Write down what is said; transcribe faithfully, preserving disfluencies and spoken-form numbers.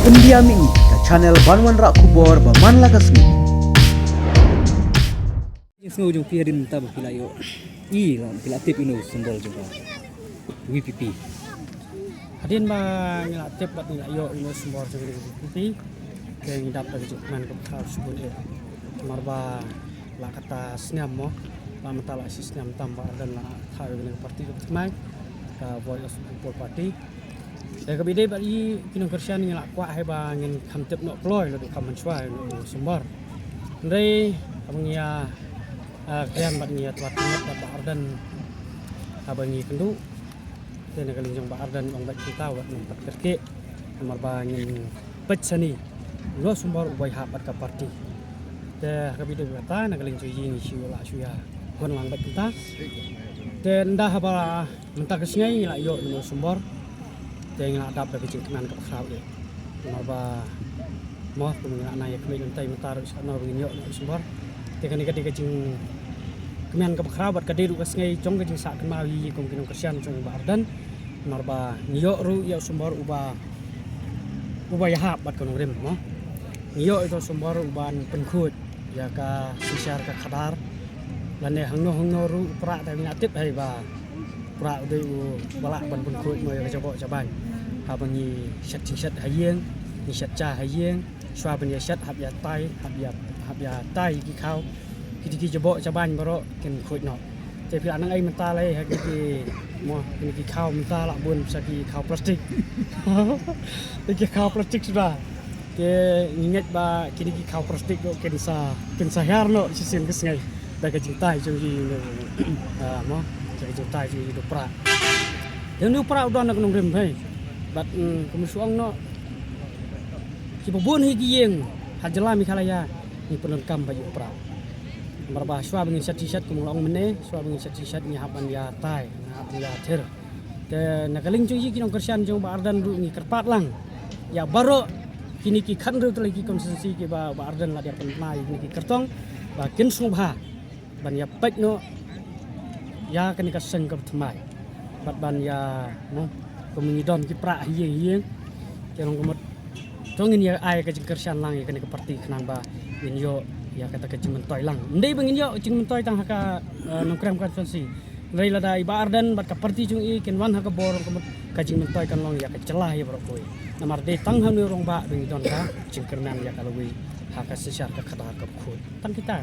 Pyndiam ïa ka channel ban wanrah khubor ba man la ka sngi. Jingsngew jong phi hadien mynta ba phi la ïoh, i la phi la tip ïa u symbol jong ka V P P. Hadien ba ngi la tip bad ngi la ïoh ïa u symbol jong ka V P P, te ngi dap da ka jingkmen kaba khraw shibun eh. Namar ba la kata snem mo, la mynta la shi snem tam Bah Ardent la thaw ïa kane ka party kaba thymmai, ka Voice of the People Party. Te kaba ïadei bad i ki nongkyrshan ngi la kwah hi ba ngin kham tip noh kloi naduh kham mynshuwa ïa u symbol. Hynrei haba ngi ïa, ah, kren bad ngi ïa twat bad Bah Ardent haba ngi kynduh. Te na ka liang jong Bah Ardent ong bad kita wat nang pat kyrkieh. Namar ba ngin peit shane u symbol uba ïahap bad ka party. Te ha kaba ïadei bad kata na ka liang jong ngi ngi shu la shu ïa hon lang bad kita. Te ynda haba mynta ka sngi ngi la ïoh ïa u symbol. Te ngi la dap da ka jingkmen kaba khraw eh. Namar ba mo kum ngi la nang ïa khmih lynti mynta ruh sa noh ba ngin ïoh ïa u symbol. Te kane ka dei ka jingkmen kaba khraw bad ka dei ruh ka sngi jong ka jingsah kynmaw ïa ngi kum ki nongkyrshan jong Bah Ardent. Namar ba ngi ïoh ruh ïa u symbol uba, uba ïahap bad ka nongrim mo. Ngi ïoh ïa u symbol uban pynkhuid ïa ka synshar ka khadar. Lane hangno hangno ruh u Prah te ngi la tip hi ba u Prah u dei uba lah ban pynkhuid mo ïa ka jaboh jabain. Haba ngi shet jingshet ha ïing, ngi shet ja ha ïing, shuwa ban ïa shet hap ïa tai, hap ïa, hap ïa tai ki khaw. Ki dei ki jaboh jabain baroh kin khuid noh. Te phi la nang ai mynta lei ha kine ki mo, kine ki khaw mynta la bun sa ki khaw plastik. Te ki khaw plastik suda. Te ngi ngeit ba kine ki khaw plastik ruh kin sa, kin sa hiar noh shisien ka sngi da ka jingtai jong ngi, ah, mo, da ka jingtai jong ngi da u Prah. Te une u Prah u don na ka nongrim hi. Bad, mm, kum shu ong noh kiba bun hi ki ïing ha jylla Meghalaya ngi pyndonkam bad ïa u Prah. Namar ba shuwa ba ngin shet jingshet kum nga la ong mynne, shuwa ba ngin shet jingshet ngi hap ban ïa tai, ngi hap ban ïa thir. Te na ka liang jong ngi ki nongkyrshan jong Bah Ardent ruh ngi kyrpad lang ïa baroh kine ki khathynriew tylli ki constituency kiba Bah Ardent la dep pynbna ïa kine ki kyrtong ba kin sngewbha ban ïa peit noh ïa kane ka seng kaba thymmai bad ban ïa, mo, kum ngi don ki Prah ha ïing ha ïing. Te long ka mut to ngin ïa ai ka jingkyrshan lang ïa kane ka party khnang ba ngin ïoh ïa kata ka jingmyntoi lang. Ym dei ba ngin ïoh jingmyntoi tang ha ka, eh, Nongkrem constituency. Hynrei lada i Bah Ardent bad ka party jong i kin wan ha ka bor, ka mut ka jingmyntoi kan long ïa ka jylla hi baroh kawei. Namar dei tang ha une u rangbah ba ngi don ka jingkyrmen ïa ka lawei ha ka synshar ka khadar kaba khuid. Tang kita.